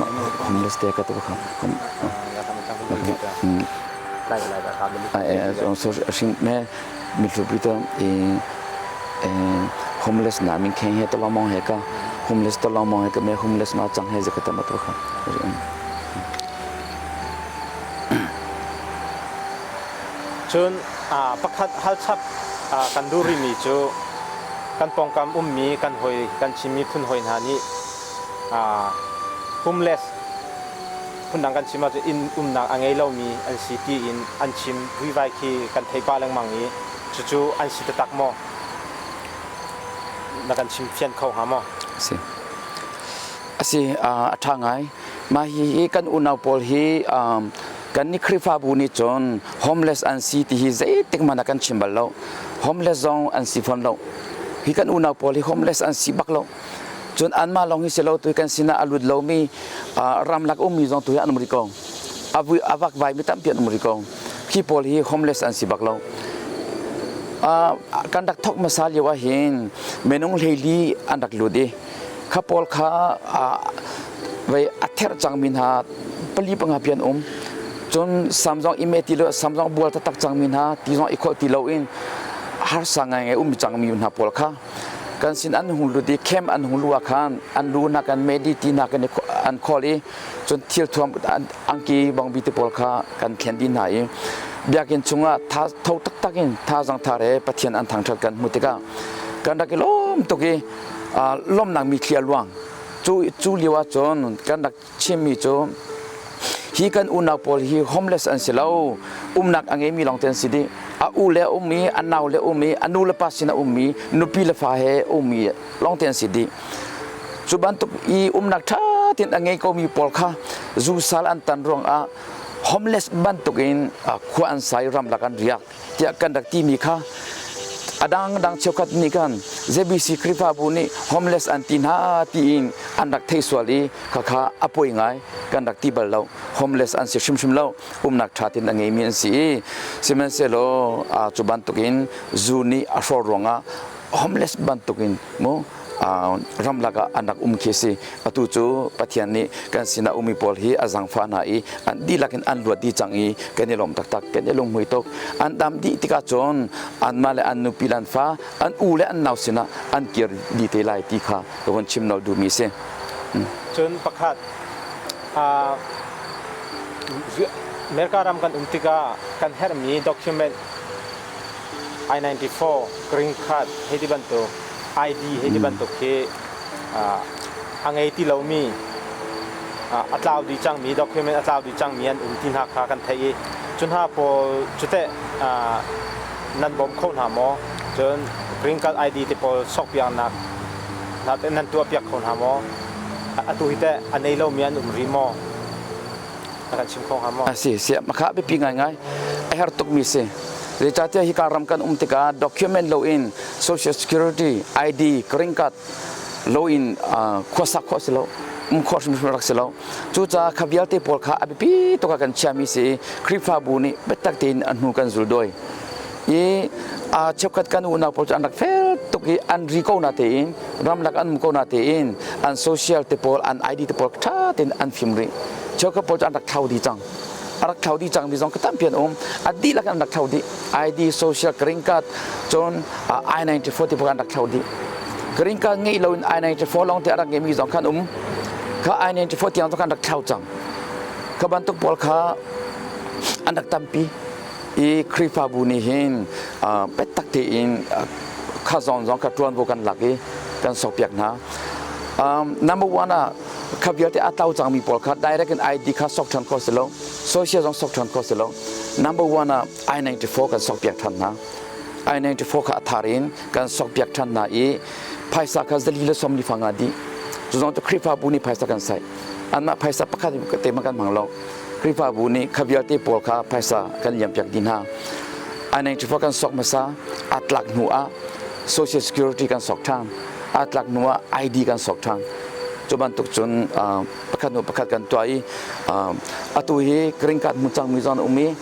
[SPEAKER 3] homeless te ka te kha jong su hrim me mi hlu bi te homeless na min kheng he to long mong he ka homeless to long mong he ka me homeless na chang he je ka ta ma to kha.
[SPEAKER 1] Cun pakhat halchap kan duh rihmi cu kan pawngkam ummi kan hawi kan Chin miphun hawi hna nih homeless phundang kan chim ahcun inn umnak a ngei lomi an si tiin an chim vuivai khi kan theih pah lengmang i cucu an si taktak maw? Na kan chim fian kho hnga maw?
[SPEAKER 3] Si. A si, a ṭha ngai. Mah hi kan unau pawl hi kan nih Khrihfabu nih cun homeless an si ti hi zeitik hmanh ah kan chim bal lo. Homeless zong an si fawn lo. Hi kan unau pawl hi homeless an si bak lo. Cun anmah lawng hi si lo tu kan sinah a lut lomi ramlak ummi zong tu hi an um rih ko. A vakvai mi tampi an um rih ko. Hi pawl hi homeless an si bak lo. Kan rak thok hmasa lio ah hin minung 14 an rak lut i kha pawl kha vei a therh cangmi hna pali panga pi an um. Cun sam zong i me ti lo sam zong bual taktak cangmi hna ti zong i kholh ti loin harsa ngaingai um cangmi hna pawl kha kan sin an hung lut i camp an hung lu ah khan an lu hna kan medi ti hna kan an khawl i cun thil thuam angki bangbi te pawl kha kan thlen dih hna i biakinn chungah tha tho taktak in thazang thar he Pathian an thangṭhat kan hmuh tikah kan rak i lawm tuk i lawmnak mitthli a luang. Cu cu lio ah cun kan rak chimmi cu hi kan unau pawl hi homeless an si lo, umnak a ngeimi lawngte an si dih. A u le um i a nau le um i a nu le pa sin a ummi nupi le fa he ummi lawngte an si dih. Cu bantuk i umnak ṭha tein a ngei komi pawl kha zusal an tan ruangah homeless bantuk in khua an sa i ramlak an riak tiah kan rak timi kha a dangdang cheukhat nih khan ZBC Khrihfabu nih homeless an ti hna tiin an rak thei sual i khakha a poi ngai. Kan rak ti bal lo. Homeless an si hrimhrim lo. Umnak ṭha tein a ngeimi an si i sihmanhsehlaw cu bantukin zu nih a hrawh ruangah homeless bantukin mu ramlak ah an rak um khi si. Atu cu Pathian nih kan sinah ummi pawl hi a zaangfah hna i an dihlak in an luat dih cang i kan i lawm taktak, kan i lunghmui tuk. An dam dih tikah cun anmah le an nupi le an fa, an u le an nau sinah an kir dih te lai ti kha ka vun chim nawl duhmi si.
[SPEAKER 1] Cun pakhat, America ram kan um tikah kan herhmi document I-94, green card hei ti bantuk, ID hei ti bantuk khi a ngei ti lomi, a tlau dih cangmi, document a tlau dih cangmi an um ti hna kha kan theih i cu hna pawl cu teh nan bawm kho hna maw? Cun green card ID te pawl sawkpiaknak hna teh nan tuahpiak kho hna maw? Atu hi teh a nei lomi an um rih maw? Na kan chim kho hnga maw?
[SPEAKER 3] A si, si, makha biapi ngaingai. A herh tukmi si. Zeicahtiah hika ram kan um tikah document loin social security, ID, green card loin khuasak khawh si lo, um khawh hrimhrim rak si lo. Cucaah kha vialte pawl kha a biapi tuk ah kan chiami si i Khrihfabu nih biatak tein a hnu kan zul dawi. I Cheukhat kan unau pawl cu an rak fel tuk i an ri ko na tein, ramlak an um ko na tein, an social te pawl, an ID te pawl ṭha tein an fim rih. Cheukhat pawl cu an rak thlau dih cang. A rak thlau dih cang mi zong tampi an um. A dihlak an rak thlau dih. ID, social, green card, cun I-94 ti pawl an rak thlau dih. Green card ngeih loin I-94 lawng te a rak ngeimi zong khan um. Kha I-94 tiang zong khan rak thlau cang. Kha bantuk pawl kha an rak tampi. I Khrihfabu nih hin biatak tein kha zong zong kha ṭuanvo kan lak i kan sokpiak hna. Number one ah kha vialte a tlau cangmi pawl kha direct in ID kha sok ṭhan kho si lo, social zong sok ṭhan kho si lo. Number one ah I-94 kan sokpiak ṭhan hna. I-94 kha a thar in kan sokpiak ṭhan hna i phaisa kha zali le sawmli fang ah dih. Cu zong cu Khrihfabu nih phaisa kan saih. Anmah phaisa pakhat te hmanh kan hmang lo. Khrihfabu nih kha vialte pawl kha phaisa kan liampiak dih hna. I-94 kan sok hmasa, aa tlak hnu ah Social Security kan sok ṭhan. Aa tlak hnu ah ID kan sok ṭhan. Cu bantuk cun pakhat hnu pakhat kan tuah i atu hi green card hmu cangmi zong an um i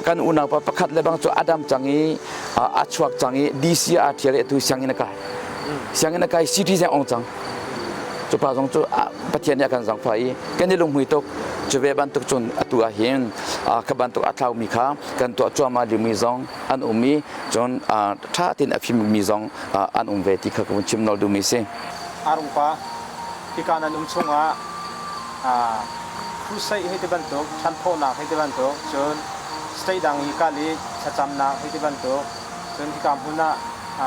[SPEAKER 3] kan unau pa pakhat le bang cu a dam cang i a chuak cang i DC ah aa ṭhial i atu sianginn a kai. Sianginn a kai citizen ong cang. Cu pa zong cu Pathian nih a kan zangfah i kan i lunghmui tuk. Cu ve bantuk cun atu ah hin kha bantuk a thlaumi kha kan tuah cuahmah liomi zong an um i cun ṭha tein a fimmi zong an um ve ti kha ka vun chim nawl duhmi si.
[SPEAKER 1] Arung pa, hika nan um chungah crusade hei ti bantuk, ṭhanthawhnak hei ti bantuk, cun state dang i kal i thlacamnak hei ti bantuk, cun hika hmun ah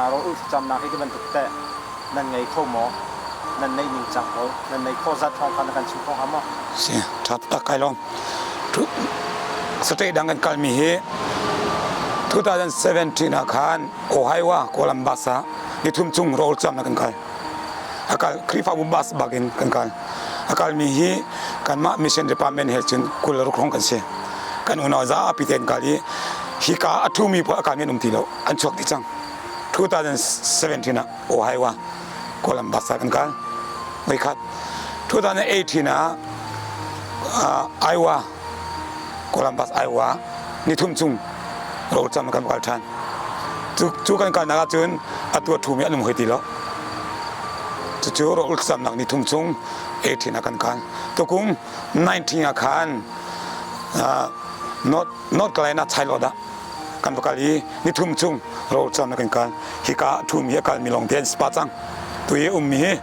[SPEAKER 1] rawl ulh thlacamnak hei ti bantuk teh nan ngei kho maw? Nan neih ning cang ko. Nan neih khawh zat thawng kha na kan chim kho hnga maw?
[SPEAKER 2] Si, ṭha tak kai lawm. State dang kan kalmi hi 2017 ah khan Ohio Columbus ah nithum chung rawl cam kan kal. A kal Khrihfabu bus bak in kan kal. A kalmi hi kanmah mission department he cun 26 hrawng kan si. Kan unau zapi te an kal i hika a ṭhumi pawl a kalmi an um ti lo. An chuak dih cang. 2017 ah Ohio ah Columbus ah kan kal. Voikhat 2018 ah Iowa Columbus Iowa nithum chung rawlcam kan kal ṭhan. Cu kan kalnak ahcun atu a ṭhumi an um hoi ti lo. Cucu rawlcamnak nithum chung 18 ah kan kal. Tukum 19 ah khan North Carolina Charlotte ah kan va kal i nithum chung rawlcam kan kal. Hika a ṭhumi a kalmi lawng te an si pah cang. Tu i ummi hi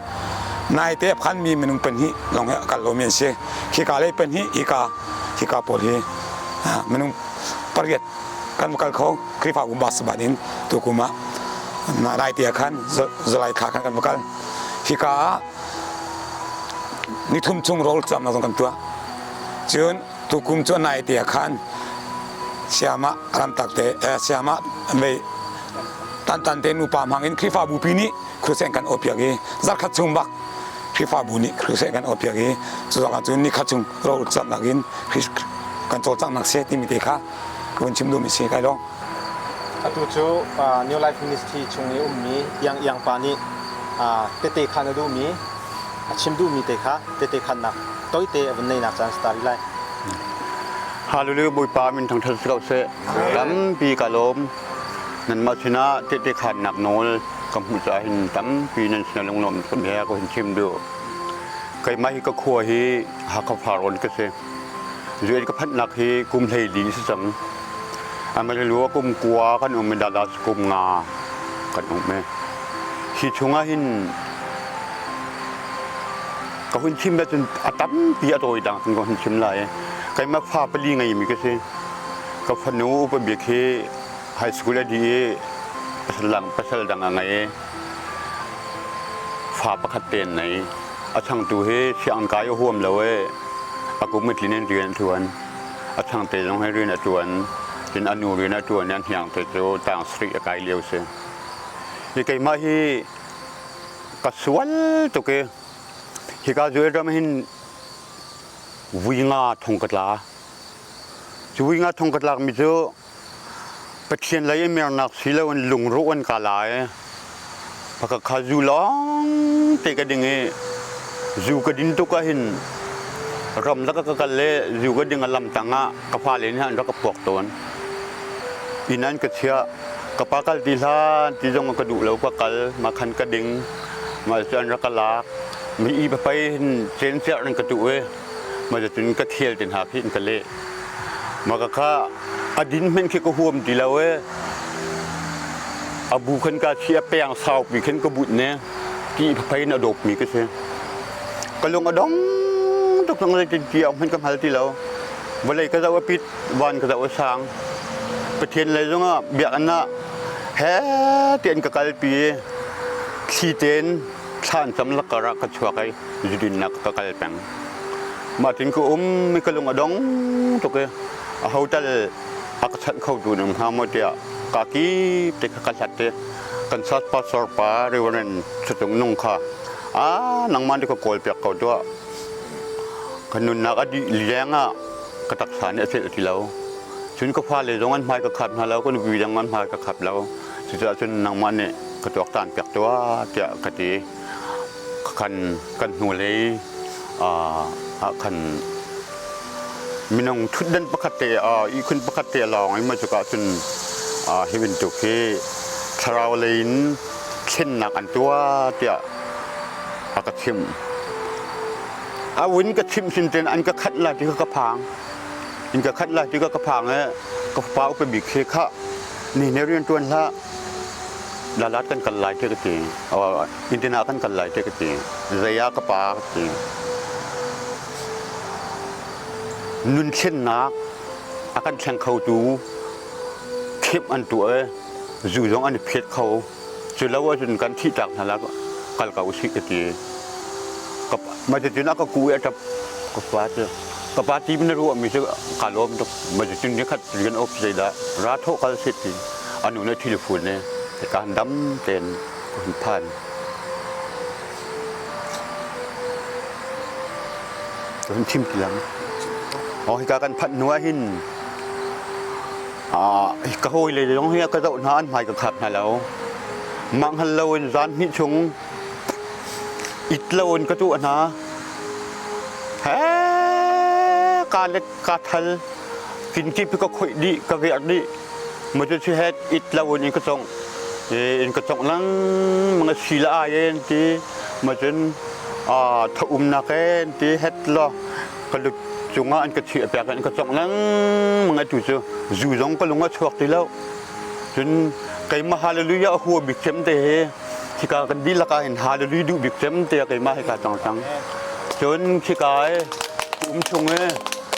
[SPEAKER 2] naite a phanmi minung pahnih lawng hi a kal lomi an si. Hika lei pahnih, hika hika pawl hi minung pariat kan va kal kho. Khrihfabu bus ban in tukum ah naite ah khan July thla khan kan va kal. Hika ah nithum chung rawlcamnak zong kan tuah. Cun tukum cu naite ah khan Siamah ramtak te Siamah mei tantan te nupa hmang in Khrihfabu pi nih crusade kan awpiak i zarkhat chung bak Khrihfabu nih crusade kan awpiak i cu zong ah cun nikhat chung ro camnak in kan cawlcanghnak si timi te kha ka vun chim duhmi si kai lawm.
[SPEAKER 1] Atu cu New Life Ministry chung i ummi Iang Iang pa nih tete khan a duhmi a chim duhmi te kha tete khannak toite a vun neinak caan stari lai.
[SPEAKER 4] Hallelujah Bawipa min thangṭhat si ko seh. Tampi ka lawm. Nanmah sinah tehte khannak nawl ka hmuh caah hin tampi nan sinah lunglawm kan he ka hun chim duh. Keimah hi ka khua hi Hakha Farrawn ka si. Zuan ka phanhnak hi kum 14 si cang. Amalilua kum 9 kan um i Dallas kum 5 kan um i. Hi chungah hin ka hun chim cun a tampi a tawi dang ka hun chim lai. Keimah fa pali ngeimi ka si. Ka fanu upa bik hi high school a dih i pasal dang a ngei. Fa pakhat te an nei. A changtu hi sianginn kai a huam lo i a kum a tlin in rian a ṭuan. A changte zong hi rian a ṭuan. Cun a nu rian a ṭuan i a hniangte cu tang sarih a kai lio si. Hi keimah hi ka sual tuk i hika Israel ram hin vui nga thong ka tla. Cu vui nga thong ka tlakmi cu Pathian lei i mernak si loin lungruh an ka la i pakhat kha zu lawng te ka ding i zu ka din tuk ahhin ramlak ka kal le zu ka ding a lam tang ah ka fale nih an rak ka puak tawn. Inn an ka chiah. Ka pa kal ti hlah ti zong ka duh lo ka kal ma khan ka ding ma cu an rak ka lak mi i papai hin cen ciah in ka tuh i ma cun ka khel tin ha khi in ka leh ma ka kha a din hmenh khi ka huam ti lo e a bu khan ka chi a peng sau pi khin ka but ne ti papai in a dawp mi ka si ka lung a dong tuk cang zei tin ti hmenh ka hngal ti lo vawlei ka zoh a pit van ka zoh a sang Pathian lei zongah biakinn ah he tian ka kalpi i thli tein thla an cam lakar ah ka chuak i zudinnak ka kal peng. Mah tin ka um i ka lung a dong tuk i aho tal a ka chanh kho tu ning hnga maw tiah ka kip te kha ka hlat i kan church pastor pa Reverend Chutung Nung kha a nangmah nih ka kawl piak ko tuah ka nunnak a dih leng ah ka taksa nih a celh ti lo. Cun ka fale zong an hmai ka khap hna lo, ka nupi zong an hmai ka khap lo. Cucaah cun nangmah nih ka tuaktan piak tuah tiah ka ti. Khan kan hnulei ah khan minung thutdan pakhat te ihkhun pakhat te lawng i ma cuka cun hi bantuk hi thlarau lei in thlennak an tuah tiah a ka chimh. A win ka chimh sin ten an ka khat la ti kha ka phang. In ka khat lai ti ka ka phang e ka fapa upa bik he kha ni ne rian tuan hlah lalat kan kal lai te ka ti intina kan kal lai te ka ti zeia ka pa ka ti nun thlennak a kan thleng kho tu khep an tuah e zu zong an i phet kho cu lo ahcun kan thih tak hna la kal ko usih ka ti ma cucun a ka ku i a ṭap ka pa cu ka pa ti na ruah mi cu ka lawm tuk ma cucun ni khat rian op zeidah ra thawh kal sit ti anu ne thil phun ne ka han dam ten ka hun phan ka hun chim ti lang oh hika kan phanh hnu ah hin Ka hawile zong hi ka zoh hna an hmai ka khap hna lo. Mah hngal loin zan hnih chung it loin ka tuah hna. He ka le ka thal kinkip ka khoih dih ka riak dih. Macu si het it loin in ka congh. In ka congh lengmang a si la ai en ti. Macun tha umnak en ti het law ka lut cungah an ka chiah piak an ka congh lengmang atu cu zu zong ka lung a chuak ti lo cun keimah hallelujah a hua bik cem te he khika kan dihlak ah hin hallelujah duh bik cem te keimah hika cang cang cun khika e um chung e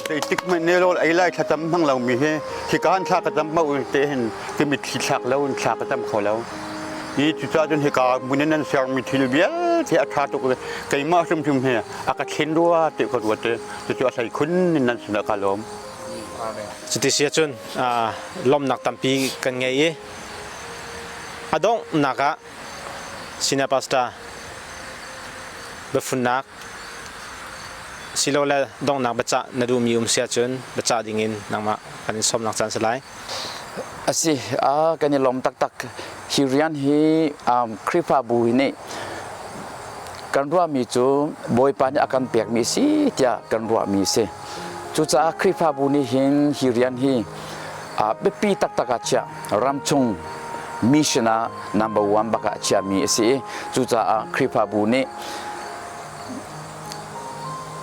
[SPEAKER 4] zeitik hmanh ne rawl ei lai thlacam hmang lo mi hi khika han thla ka cam mo te hin ka mitthli thlak lo in thla ka cam kho lo i cucaah cun hika hmun in an sermi thil vialte a ṭha tuk keimah hrimhrim hi a ka thlen rua ti ka ruat i cucu a hlei khun in nan sinah ka lawm.
[SPEAKER 1] Cuti si ahcun lawmhnak tampi kan ngei i a donghnak ah senior pastor biafunnak silole donghnak biacah na duhmi um si ahcun biacah dingin nangmah kan in sawmnak caan si lai.
[SPEAKER 3] Asi, kan i lawm taktak. Hi rian hi Khrihfabu hi nih kan ruahmi cu Bawipa nih a kan pekmi si tiah kan ruahmi si. Cucaah Khrihfabu nih hin hi rian hi biapi taktak ah chiah ramchung mission ah number one bak ah chiahmi a si i cucaah Khrihfabu nih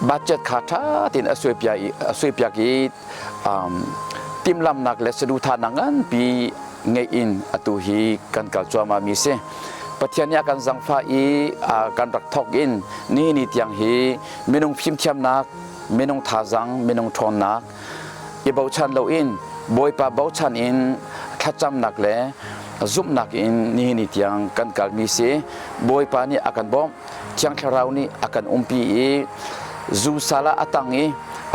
[SPEAKER 3] budget kha ṭha tein a suaipiak i timhlamhnak le saduhthahnak nganpi ngeih in atu hi kan kal cuahmah mi si. Pathian nih a kan zangfah i kan rak thawk in nihin ni tiang hi minung fimthiamnak, minung thazaang, minung ṭhawnnak i bochan loin Bawipa bochan in thlacamnak le zumhnak in nihin ni tiang kan kalmi si. Bawipa nih a kan bawmh. Thiang Thlarau nih a kan umpi i zu sal ah a tang i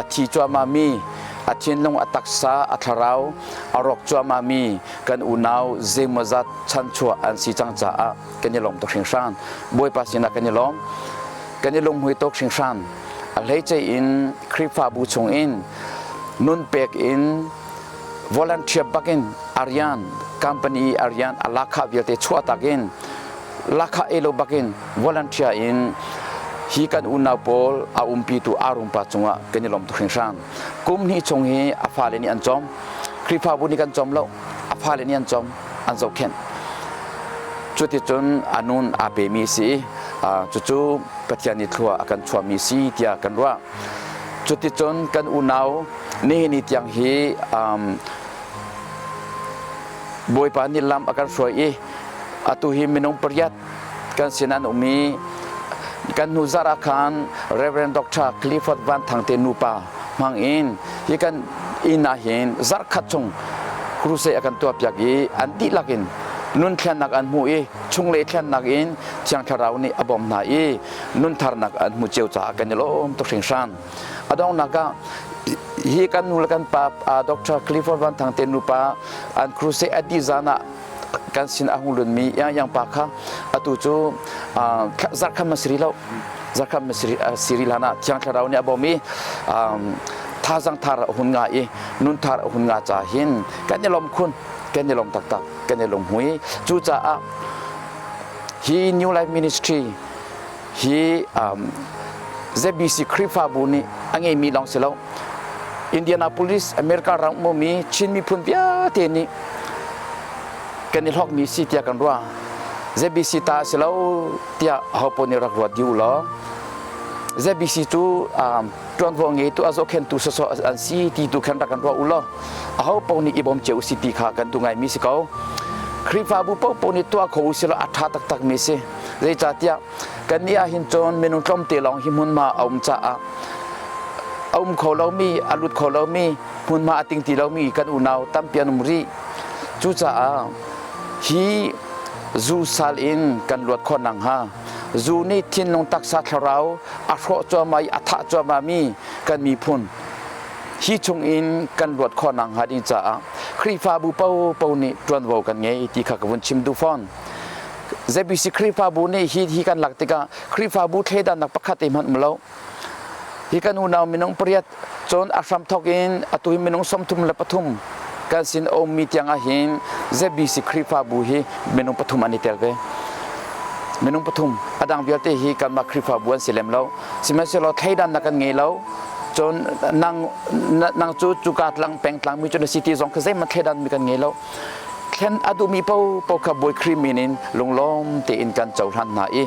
[SPEAKER 3] a thi cuahmahmi a thinlung a taksa a thlarau a rawk cuahmahmi kan unau zeimawzat chanchuah an si cang caah kan i lawm tuk hringhran Bawipa sinah kan i lawm kan i lunghmui tuk hringhran a hleice in Khrihfabu chung in nun pek in volunteer bakin arian company arian a lakha vialte chuahtak in lakha elo bakin volunteer in hi kan unau pawl a umpitu arumpa cungah kan i lawm tuk hringhran kum hnih chung hi a fale nih an cawm Khrihfabu nih kan cawm lo a fale nih an cawm an zohkhenh. Cuticun a nun aa pemi si i cucu Pathian nih thlua a kan chuahmi si tiah kan ruah. Cuticun kan unau nihin ni tiang hi Bawipa nih lam a kan hruai i atu hi minung pariat kan sin an um i kan hnu zarh ah khan Reverend Dr. Clifford Van Thang te nupa hmang in hi kan inn ah hin zarh khat chung crusade a kan tuahpiak i an dihlak in nun thlennak an hmu i chunglei thlennak in Thiang Thlarau nih a bawmh hna i nuntharnak an hmu cio caah kan i lawm tuk hringhran. A donghnak ah hi kan nu le kan pa Dr. Clifford Van Thang te nupa an crusade a dih zan ah kan sin a hung lunmi yang yang pa kha atu cu zarhkhat ma siri lo zarhkhat ma siri hlan ah Thiang Thlarau nih a bawm i thazang thar a hun nga i nun thar a hun nga ca hin kan i lawm khun kan i lawm taktak kan i lung hui. Cucaah hi New Life Ministry hi ZBC Khrihfabu nih a ngeimi lawng si lo Indianapolis America ram ummi Chin miphun vialte nih kan i hlawkmi si tiah kan ruah. ZBC ta a si lo tiah aho nih rak ruat dih u law ZBC cu ṭuanvo ngeitu a zohkhentu sawsawh an si ti tu khan rak kan ruah u law aho paoh nih i bawm cio u si ti kha kan duh ngaimi si ko. Khrihfabu paohpaoh nih tuah kho u si law a ṭha taktakmi si. Zeicahtiah kannih ah hin cun minung tlawmte lawng hi hmunhma a um caah a um kho lomi, a lut kho lomi, hmunhma a ting ti lomi kan unau tampi an um rih. Cucaah hi zu sal in kan luat khawh nakhnga zu nih thinlung taksa thlarau a hrawh cuahmah i a thah cuahmahmi kan miphun hi chungin kan luat khawh nakhnga ding caah Khrihfabu paopaoh nih ṭuanvo kan ngei ti kha ka vun chim duh fawn. ZBC Khrihfabu nih hi hi kan lak tikah Khrihfabu thleidannak pakhat te hmanh um lo. Hi kan unau minung pariat cun a hramthawk in atu hi minung 33 kan sin a ummi tiang ah hin ZBC Khrihfabu hi minung pathum an i tel ve. Minung pathum a dang vialte hi kanmah Khrihfabu an si lem lo. Sihmanhsehlaw thleidannak kan ngei lo. Cun nang nang cu cuka tlang pengtlang mi cu na si ti zong kha zeihmanh thleidan mi kan ngei lo. Thlen a duhmi paohpaoh kha Bawi Khrih min in lunglawm tein kan cohlan hna i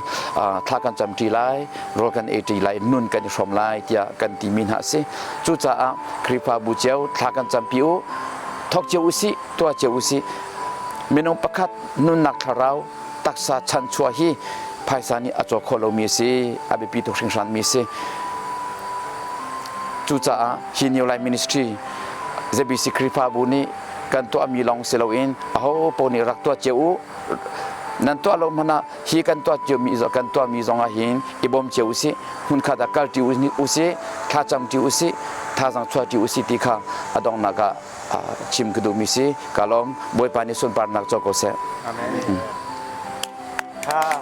[SPEAKER 3] thla kan camṭi lai, rawl kan eiṭi lai, nun kan i hrawm lai tiah kan timi hna a si. Cucaah Khrihfabu cio thla kan campi u, thawk cio u sih, tuah cio u sih. Minung pakhat nunnak thlarau taksa chanchuah hi phaisa nih a caw kho lomi a si, a biapi tuk hringhranmi a si. Cucaah hi New Life Ministry ZBC Khrihfabu nih kan tuahmi lawng si loin aho paoh nih rak tuah cio u. Nan tuah lo hmanh ah hi kan tuah ciomi kan tuahmi zong ah hin i bawm cio usih, hmunkhat ah kalṭi usih, thlacam ṭi usih, thazaang chuah ṭi usih ti kha a donghnak ah chim ka duhmi si. Ka lawm. Bawipa nih sunparnak co ko seh.
[SPEAKER 1] Amen. Ha.